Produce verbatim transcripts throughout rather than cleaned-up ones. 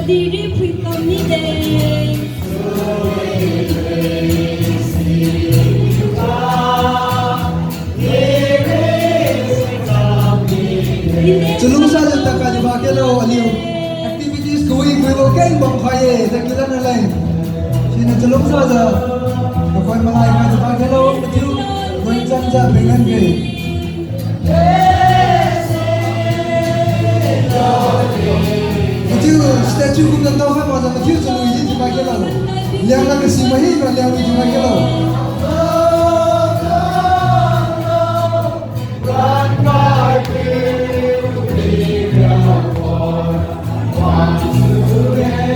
Siri phuikam mide. Chalungsajiu tadkha jiu makgelo aliu. Activities kui kui bo keng bamkhai-e, tadkiu lan raleng. Siniu chalungsajiu kakhoi malai khaijiu makgelo, mathiu, wangchanjiu penglan-e. Mathiu statue kumjiu tao khai makjiu mathiu chalui jiu makgelo. Liangna kasi mahi ra liang jiu makgelo. One, two, three.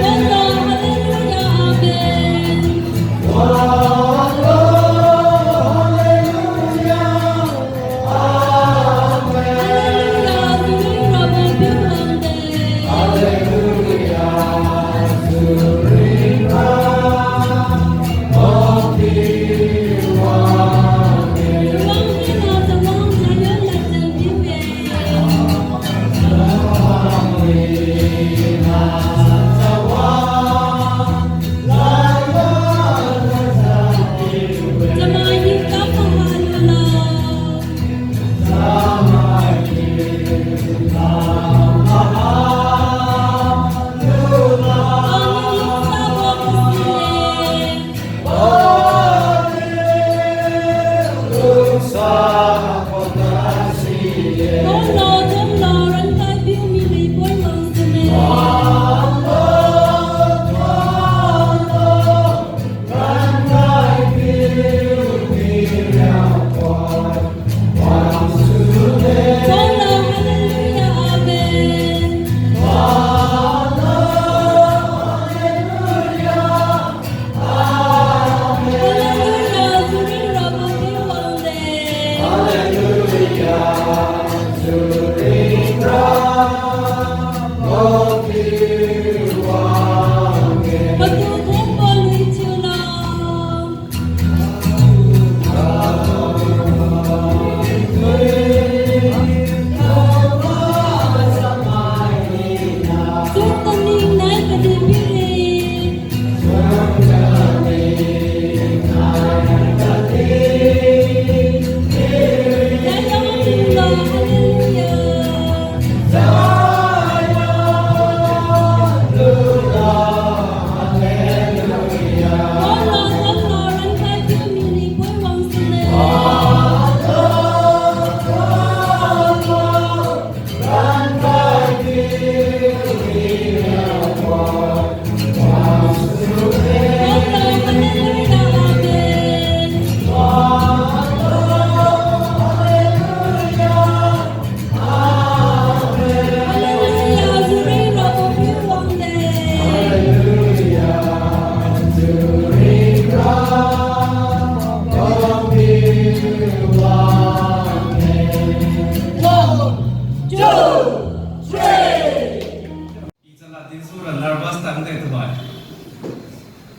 I chalad dinsu ra nervous tang de tubai.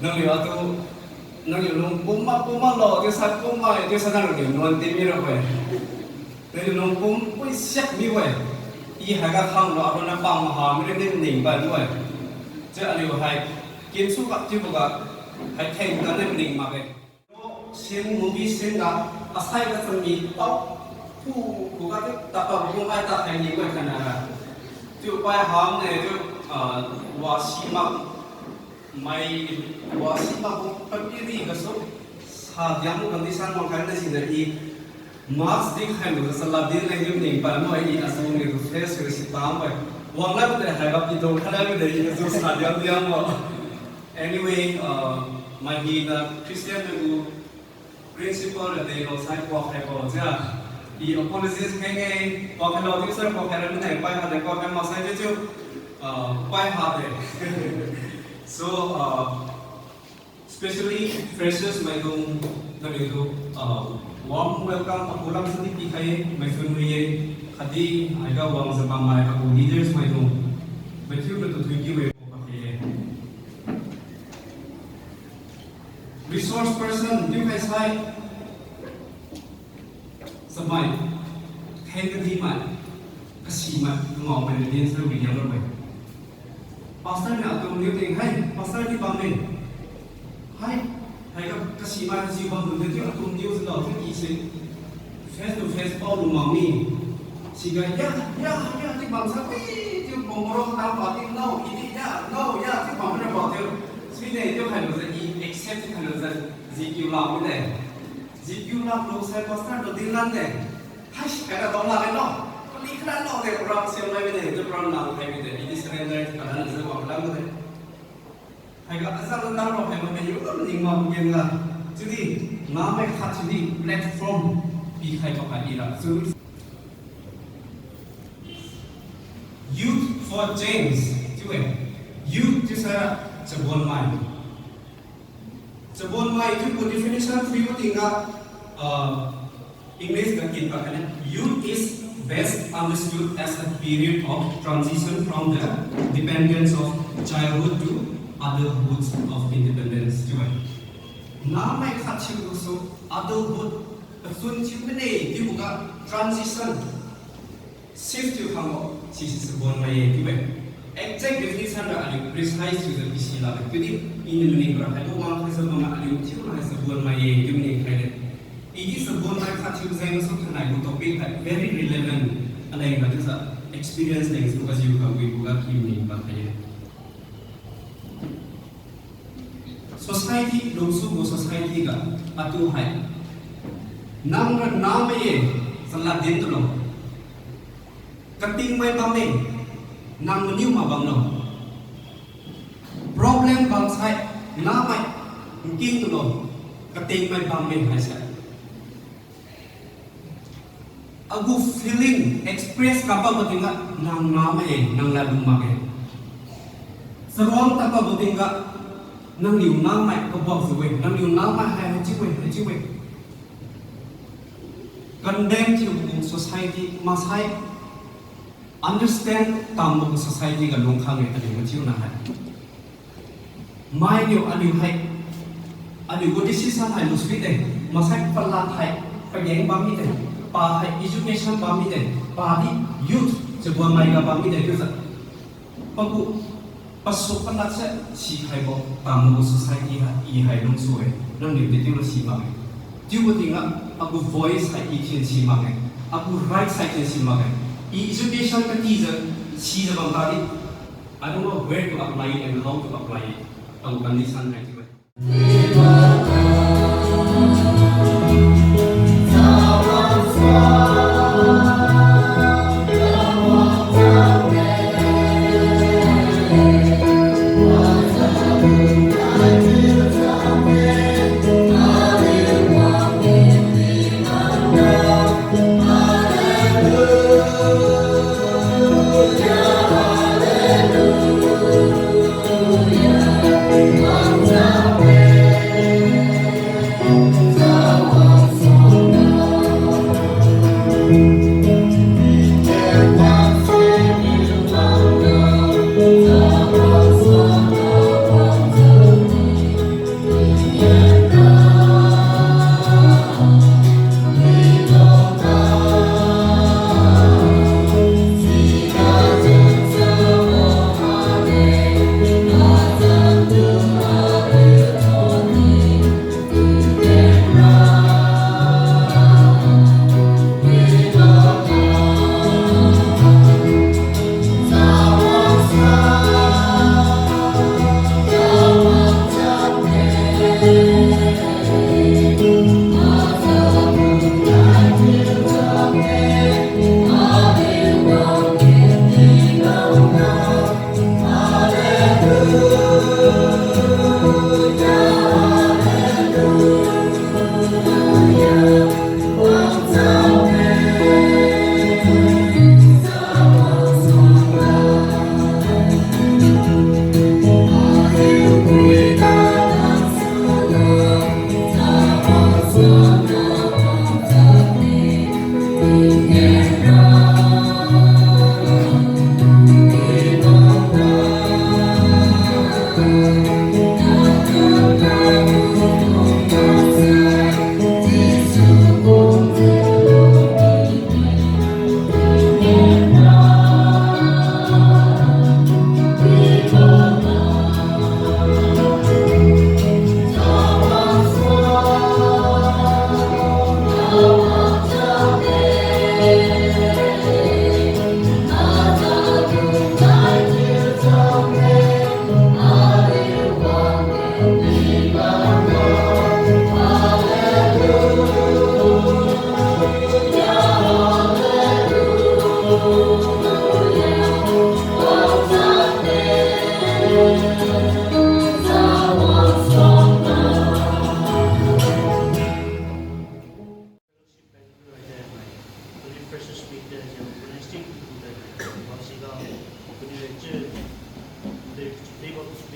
Nangliu atu, nangliu lung pum ma pum ma lo, chiusai pum ma, chiusai nangliu nuan di mi ra bai. Nangliu lung pum pui siak mi bai. I haiga khanglo, aronna pam maha mi ra din ning bai mi bai. Chiu aliu hai, kinsu ga chiubo ga, hai theng ga din ning makge. Sin movie sin ga asai ga chami tao khu khu ga di tapa bu mai ta khai ni bai kana ra. Chiu pai ham ne chiu, ah, wasi mak mai wasi mak bu papiri gasu sa diang condition mak khai na sina i mask di khai lu sa la din leng dim ning pa mo i asu ni tu face ga si ta mai. Wang la de hai ga pi dong khala de i asu sa diang diang mo. Anyway, uh, mai hina Christian mai gu principle ra delo sai kuak khai bo jia. I apologies khai nge, kuak khailo chiu sir kuak khai ra nai pai ha de kuak khai maksai chiu chiu, uh, pai ha de. So, uh, especially freshers maidung, naliu tu, uh, warm welcome apu lam sadi pikhai-e, maichun wi-e, khatdi haiga wang jabam mai apu leaders maidung, mathiu natu thank you-e, pakhe-e. Resource person, thiu khai sai, chamai, kheng kadi mai, kasi mai, ngao mai, leaders mai, wi yang mai. Pastor niu atumniu ting, hai, pastor di bamme. Hai, haiga kasi mai si bam dun de chiu atumniu si dao chiu i se. Face to face pao lu makmi. Siga ya, ya, ya, chiu bam sa, ui, chiu bam ro ta pa ting no, i di ya, no, ya, chiu bam ra pa chiu. Sui ne chiu khailu sa i accept chiu khailu sa, G Q la mi de. G Q la lu sa pastor tu din lan de. Hai, si khaira dao la de no. Pali khara no de, program siam mai mi de, chiu program la khai mi de. I di surrender chiu khara na sa bam lan de. Haiga azan lu tang ro hai ma me yu kam ning ma pu gen ga. Chiudi, namai khat chiudi platform pikhai pa khat ira. Chiu Youth for Change chiu-e. Youth chiusa chabonmai. Chabonmai chiubo definition phuibo tingga, ah, English ga kin pa kane, youth is best understood as a period of transition from the dependence of childhood to adulthood of independence chiu-e. Namai khat thiubo su adulthood, pachun thiu mine chiubo ga transition, shift thiu khangbo, sise chabonmai-e chiu-e. Exact definition ra aliu precise thiujiu pisi lakge. Chiudi iniu maningbo ra haibo wang khaisa bamma aliu thiu hai chabonmai-e chiu maning khaide. I di chabonmai khat thiu jeng su thainai gu topic hai very relevant. Aleng ga chiujiu experience leng su kajiu kawibo ga ki maning ba khai-e. Society, lungsubo society ga atu hai. Nang ra namai-e, chalad din tulo. Katingmai bamme, nang maniu ma bamlo. Problem bamsai, namai, nking tulo. Katingmai bamme haise. Agu feeling express kabambo tingga nang namai-e, nang ladlung makge. Charuang tadpadbo tingga nangniu namai kabamjiu-e, nangniu namai hai haichiu-e, haichiu-e. Condemn thiubo gu society maksai understand tambo gu society ga lungkhang-e aliu mathiuna hai. Mainiu aliu hai, aliu gu decision hai lusui de, maksai palad hai pageng bam mide, pa hai education bam mide, pa di youth chabonmai ga bam mide chiujiu. Pagu pasuk palad se sikhaibo tambo gu society hai i hai lungsu-e, nangniu de chiura si makge. Chiubo tingga agu voice hai i thin si makge, agu right hai thin si makge. I education katijiu sijiu bam tadi, I don't know where to apply it and how to apply it. Agu condition hai chiu-e.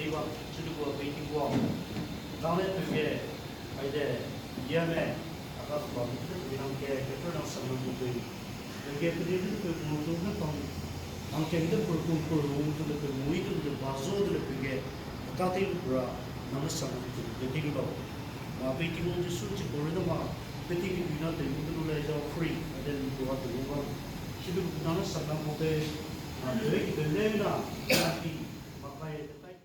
Chiujiu gu pei Tingwang, nang le pui ge, haide, yame, aga tu bam chiujiu pui nang ge, kepui nang sang nang pui. Pui ge pui di pui pui mudung ne pang, nang keng de pui pui pui mudung de pui mui dung de bazo de pui ge, kati pura, nang le sang nang pui de ding lo. Ma pei Tingwang Jesu chi puri na ma, pei Tingwang na te mu de lu le jao free, haide lu tu ha tu lu bam. Chiujiu gu nang le sang nang pui de, ma pui ge de le na, na pi, makai de kai.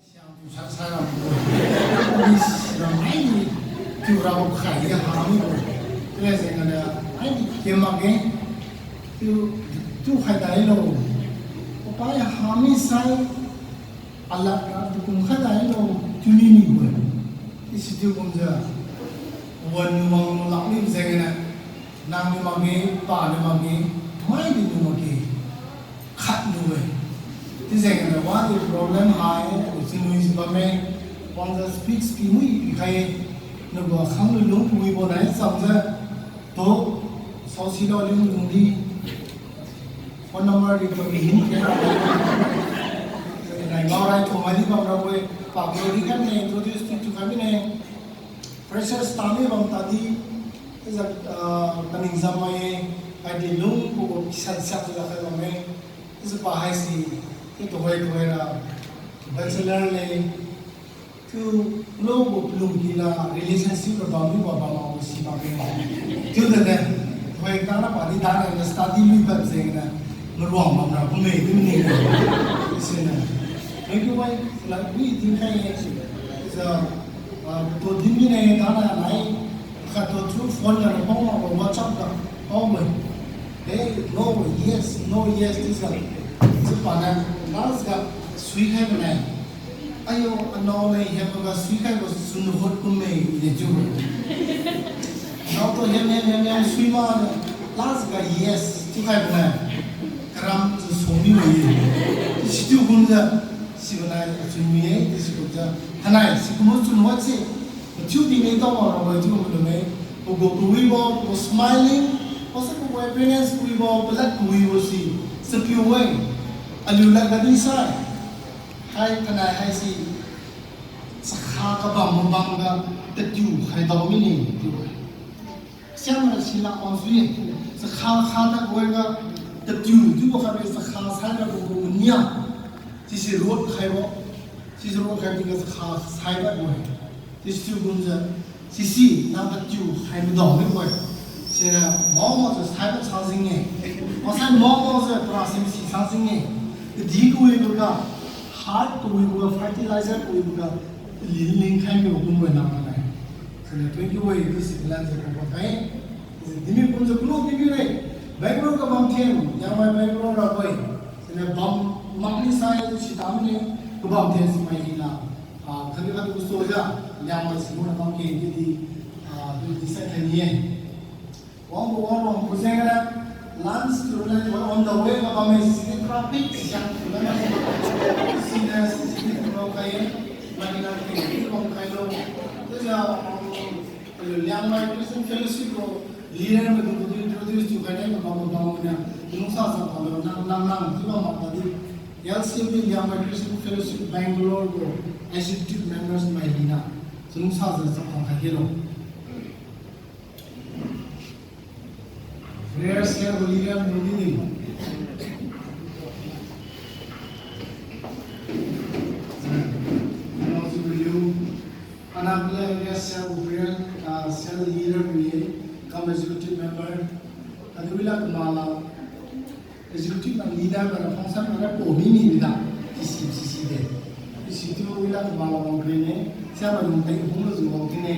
Siang tu sasa ram tu. Ni siang ai ni tu rao khai ni ha mi tu. Tua jeng ga ai ni ke mak ge. Tu, tu khai dai lo. Papai ha mi sai. Alak ra tu kum khai dai lo. Tu ni ni gu. Isi tu kumjiu. Wan wang lak ni jeng ga. Nang ni Makge, paniu makge, mai di niu makge, khat niu-e. Chiujengniu wadi problem hai, chinui si bamme, wangjiu speech pi mui pikhai-e, nagu khang lu lung kawibo nai chamjiu, tu, saosi lo lung lung di, phone number di tu mihin khe ra. Nai ngao rai thumai di bamrabo-e, pabo di khatne, introduce tu tu khat mine. Freshers tami bam tadi, chiujiu, ah, kaning jam mai-e, haidi lungbo gu kisan siak jiu khai bamme, chiujiu pa haise, chiu tuhoi tuhoi ra, bachelor le, chiu lobo palung kila relationship ra bam mibo bam makbo si bamme. Chiu dane, tuhoi tana padi dana study lui bam jengniu, maruang bamra kumme chiu mine. Siniu, thank you wai, la wi dinkhai-e, chiujiu, ah, tu din mine dana nai, khattu through phone ga pao makbo WhatsApp ga, pao mai. Eh, no, yes, no, yes, chiujiu. Chiu paniu, last ga, suikhai bane. Aiyo, anao lei hiamga suikhaibo chunhot kumme, ine chiu-e. Anao tu hiam hiam hiam hiam sui mane, last ga yes chiukhai bane. Karam tu somi mai-e. Sichiu kumjiu, sibo nai chunwi-e, sikumjiu. Thainai, sikumbo chunhot se, mathiu di ne tao ma rabo-e chiu kumjiu me. Pagu kawibo, pagu smiling, pasu pagu appearance kawibo, palad kawibo si, chapiu-e. Aliu lad gadi sai. Hai thainai haise, chakha kabam mabam ga tatiu khaidao mine chiu-e. Siamra sila wan sui-e, chakha kha tadboga tatiu chiubo khatle chakha saira gu gu nia. Sise rot khaibo, sise rot khai tingga chakha sai tadbo-e. Sisi kumjiu, sisi nang tatiu khai madao mibo-e. Siniu mao maojiu saibo sang jing-e. Masai mao maojiu para simsi sang jing-e. Kadih kawiboga, hard kawiboga, fertilizer kawiboga, lin lin khai mibo kumbo nang nai. Siniu thank you-e, chiusi kalanjiu kubo khai. Dimi kumjiu kulo dimi re. Bangalore ga bamthen, Liangmai Bangalore rabo-e. Siniu bam makmi sai si tamne, kabamthen si mai hina. Ah, khatdi khatdi kusojiu, Liangmai si muna bamke chiudi, ah, tu di sai khai ni-e. Wangbo wangbo kujeng gana, lunch tu lunch on the way ga bamme sisi traffic siang tu lana. Siniu sisi tu lo khai-e, lagi lagi tu bam khailo. Chiujiu, um, Aliu Liangmai Christian Fellowship gu leader maidung tu introduce thiu khaine, mabam mabam niu, chalungsa sa palo nang nang nang chiu bam mak tadi. L C F B Liangmai Christian Fellowship Bangalore gu executive members mai hina, chalungsa sa chapkhang khai khelo. Prayer cell gu leader maidung di ni. Hello, to you. Anakla area cell prayer, ah, cell leader wi-e, cum executive member. Khatdi wila kamala executive na leader ga function ga pomi ni mida. T C C C de. T C C wila kamala wang khaine. Siamaidung tai hunglu jiu wang khaine.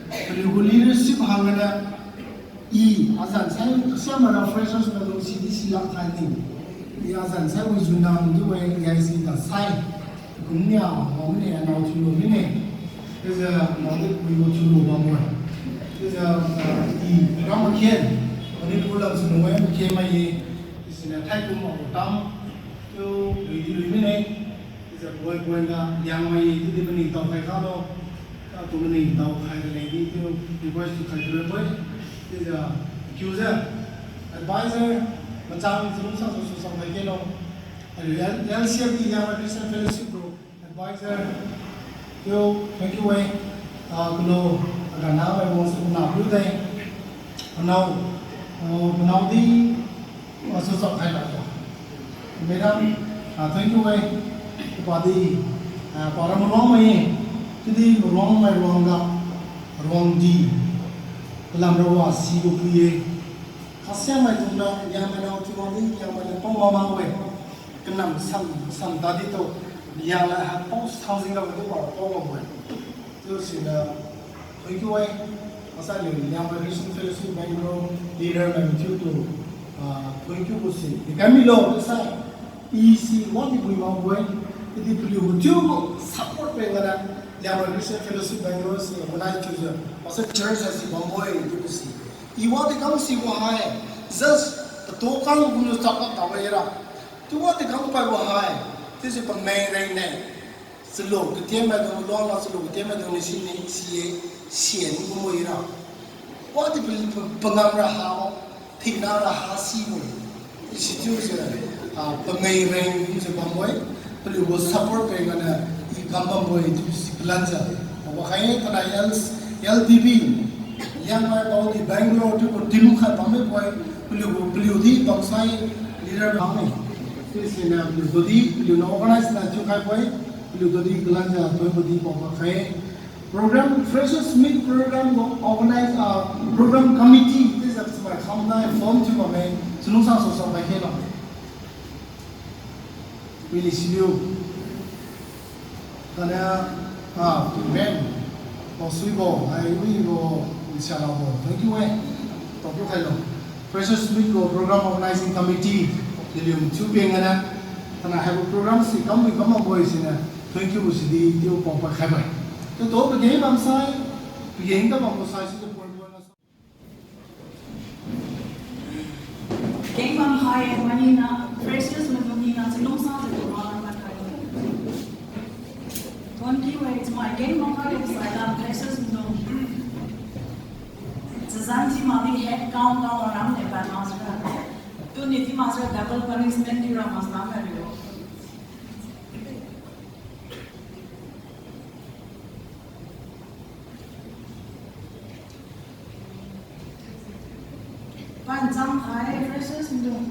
Paliu gu leadership hangga I, azan sai, siamaira freshers maidung sidi silak khai ni. I azan sai wi juna maidung wi, I I C da sai. Kumnia, ngao mine, anao thiulu mine. Chiujiu, anao di wibo thiulu bambo-e. Chiujiu, ah, I, ram makhen, Manipur lam sunu wi makhen mai ye. Siniu thaikum mak tam, chiu, lui di lui mine. Chiujiu poi poi ga Liangmai chiudi maningtao khai khalo. Atu maningtao khai raleng di chiu request tu khai rabo-e. Chiujiu kiujiu advisor machang chalungsa su su sang khai kelo. Aliu L-, L C F D Liangmai Christian Fellowship gu advisor. Chiu, thank you e. Ah, kulo, agana mai wang su na lu dai. Anao, ah, anao di, ah, su su khai rabo. Madam, ah, thank you e. Padi, ah, para maruang mai-e. Chiudi maruang mai ruangga, ruang di. Palam rawa sibo pui-e. Khasiang maidungniu, Liangmai nao chiu wang di, Liangmai nao pao wang mang-e. Kanam sam, sam tadi tu, Liangmai ha pao sang jing rabo tu pa pao wang-e. Chiu siniu, thank you e. Asai niu Liangmai Christian Fellowship Bangalore leader mai thiu tu, ah, thank you bo si. Di kami lo, tu sai. I si wadi bui makbo-e, idi paliu gu thiubo support pengana, Liangmai Christian Fellowship Bangalore si, manai thiujiu, pastor church si bambo-e, chiubo si. I wadi kam sibo hai, just patu kang kumjiu chap lak tao ira. Chiu wadi kam paibo hai, chiusi pameng reng ne. Chalu katian maidung, luang la chalu katian maidung ni sini, si ye, sian kumbo ira. Wadi pa, pa, pangam ra ha, thina ra ha sibo. Sichiujiu, ah, pameng reng kumjiu bambo-e, paliugu support reng ganiu, i kam bambo-e, chiusi kalanjiu. Wakhai, tana L, L D B, Liangmai Baodi Bangalore, chiubo team khat bambo-e, paliugu, paliudi bamsai leader bambo-e. Chiusi niu paliu tudi, paliuniu organize na chiukhaibo-e, paliu tudi kalanjiu, thoibodi bam wakhai. Program, Freshers Meet program gu organize, ah, program committee, chiujiu chamai khamnai form thiu bamme, chalungsa susa bai khelo. Wili siliu. Tana, ah, men, Paosuibo, hai wibo, Nsialabo, thank you e. Tokyo khailo. Freshers Meet gu Program Organizing Committee, naliu chiu peng gana. Tana haibo program si kam wi kam mabo-e siniu, thank you bo sidi chiu pao pa khaibo-e. Chiutu pageng bamsai, pageng kabambo sai situ point point la sa. Keng bam khai, manina, freshers maidung nina, chalungsa jiu tu malam bam khai. Thank you e, chamai keng bam khai, sai la, freshers maidung. Chazan si madi head count count ram ne pan master. Tuni si master double punishment di ram master na rio. Pan cham khai, freshers maidung.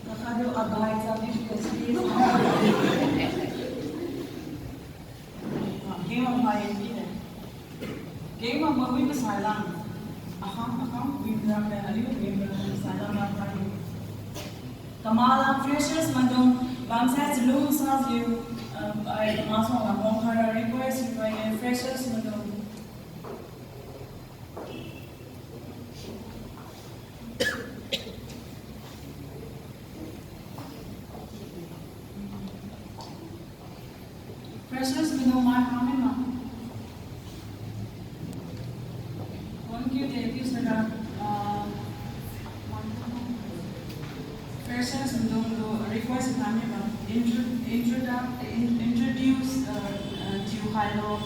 Kakhadu abai cham ni, please. Keng bam khai, keng bam khai, wi pasai lang. Akhang, akhang, wi ram le, aliu wi ram le, pasai lang, lam khai. Kamala freshers maidung, bamsai chalungsa jiu, um, ai, kama suang lam bam khai ra request wi khai ye, freshers maidung. Freshers maidung mai kami ma. Thank you, thank you, sir. Uh, freshers maidung tu request kami ma. Intro-, introduct-, in-, introduce, uh, uh, thiu khailo.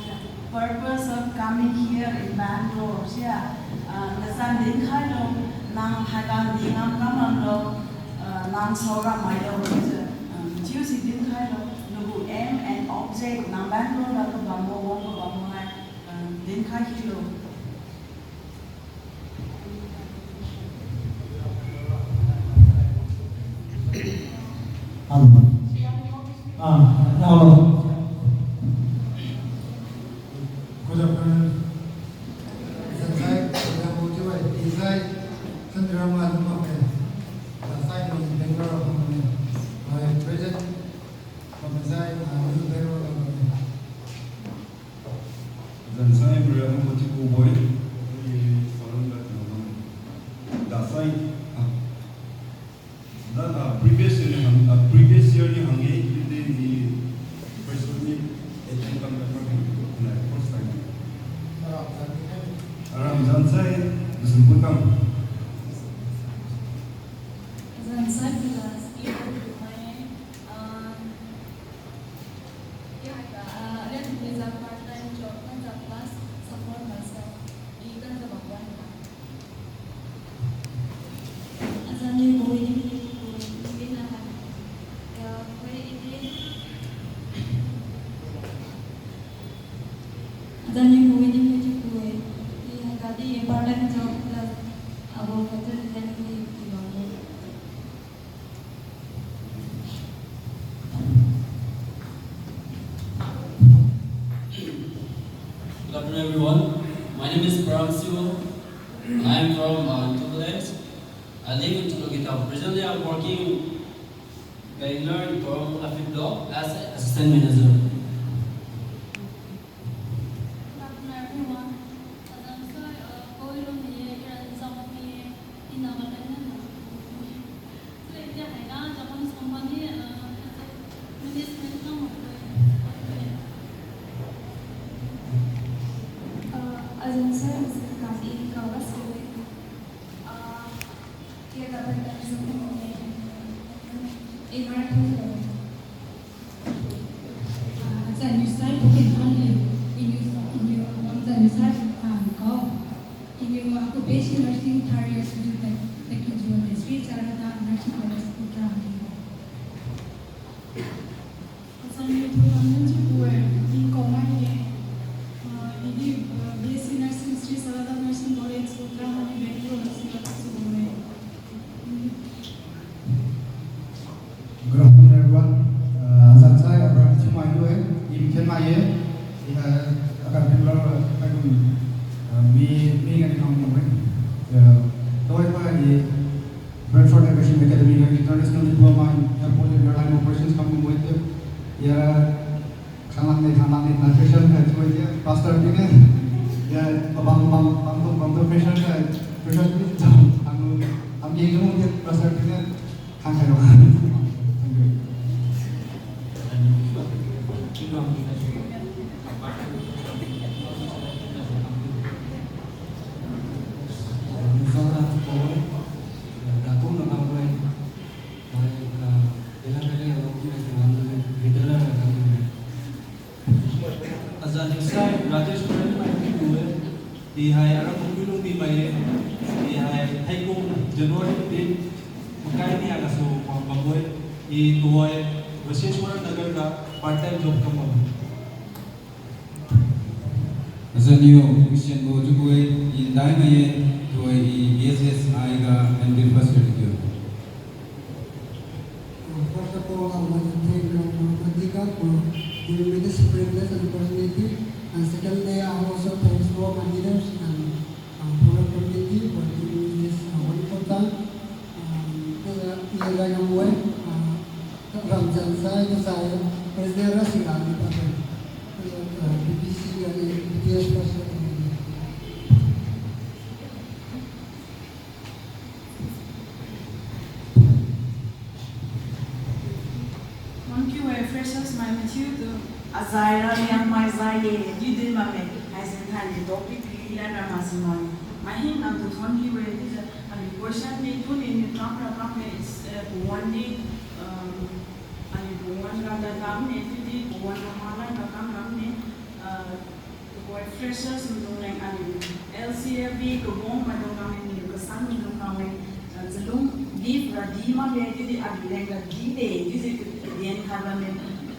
Purpose of coming here in Bangalore, sia, ah, nazan din khailo, nang haiga di ngam kam bamlo, ah, nang saora mailo, sia, ah, thiusi din khailo, nagu aim and object, nang Bangalore ga kabambo, wang kabambo hai, ah, din khai khilo. Hello. Ah, hello. Good afternoon. Zansai, Zansai, Zansai, Santirama Lumake. Zansai from Bangalore, my present from Zansai, uh, Bangalore. Zansai Miriam Mutiku boy, ni foreign ga tingwang. Dasai, ah. Dan, ah, previous year ni hang, ah, previous year ni hangge, ni, ni, first ni, eighteen kam kam ni, na first time. Aram Zansai, Bishnupur kam. Zansai, Zansai, ah, Ya, ah, then is a part-time job, kan sa class support myself. I kan sa bangwan. Azan ni koi ni koi ni na kan. Ya, koi ini. Azan ni koi ni koi ni koi. Ni kadi part-time job plus abo kata ni koi ni koi. Good afternoon, everyone. My name is Parag Siu. I am from, uh, Tubulex. I live in Tulogitao. Presently, I'm working Bangalore in Koramangala Block as an assistant manager. Good afternoon, everyone. Azan sai, uh, koi lung ye, iran zang ye, ina ba tan na. So, iti haiga, Japanese company, uh, Ah, azan niu sai, booking khan niu, iniu, iniu, azan niu sai, ah, kau. Iniu, ah, aku basic nursing third year student, thank you, Sri Sarada Nursing College, Uttarakhand. Azan niu thu kam niu chiu-e, ning kau mai ye. Ah, idi, ah, B S C Nursing, Sri Sarada Nursing College, Uttarakhand, Bangalore, Sri Lanka, su-e. Good afternoon, everyone. Uh, azan sai, Abraham Chimai lu-e, I Mthenmai ye, I ha, akan Bangalore, uh, akan, uh, mi, mi ngani kam lu-e. Uh, tuhoibo I Bradford Aviation Academy ga International Diploma in Airport and Airline Operations kam lu-e. Ya, Khanglang ni, khanglang ni, translation hai chiu-e, pastor pine. Ya, pabang, bang, bang tu, bang tu, pressure hai, pressure ni, ang, ang ye jung ye, pastor pine, khang hai lo. Thank you. Azan niu sai Rajesh Pradip mai piu-e, I hai Arambu Lungdi mai ye, I hai haikum January din, makai ni agasu wang bambo-e, I tuhoi Visheshwara Nagar ga part time job kam bam. Azan niu Christian bo chiu-e, I Ndai mai ye, tuhoi I B S S I ga M D first year kiu. Uh, first of all, I want to thank Lord Almighty God for giving me this privilege and opportunity. And secondly, I also thanks for my leaders and, uh, for the community for giving me this, uh, wonderful time. Um, this, uh, year I am away, uh, Ramchan sai, the sai, President Rasila, the, uh, B B C and B T S Pastor. Wangkiu-e freshers mai mathiutu. Azai ra Liangmai zai ye, chiu din bamme, haise thaini topic pi lianra masi mai. Mai hina tu wangkiu-e chiujiu, aliu question di tuni niu kam ra kam me, eh, pawan di, um, aliu pawan ra da kam ne, chiudi pawan ra malan ra kam ram ne, uh, Tuhoi freshers maidung leng aliu L C F B kawang maidung kang leng, niu kasan maidung kang leng, ah, chalung leave ra di makge, chiudi aliu leng ra dide, chiujiu kadian khai bamme.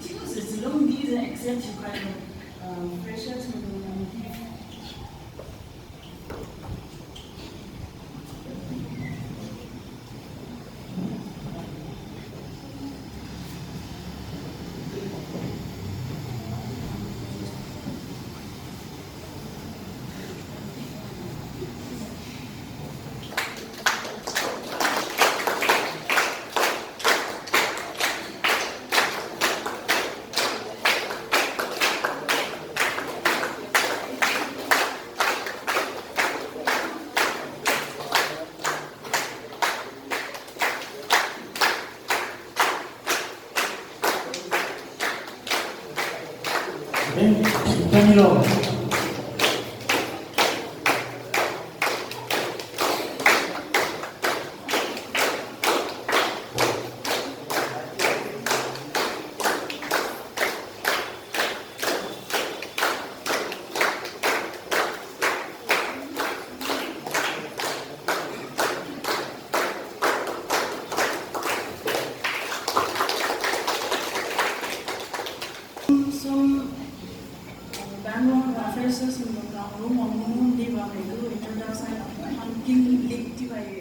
Chiujiu chalung dijiu accept thiukhai leng, ah, freshers maidung leng leave. Sum, Bangalore ga freshers maidung kang room wang mung di bammi tu introduction hangking lik chiukhai-e.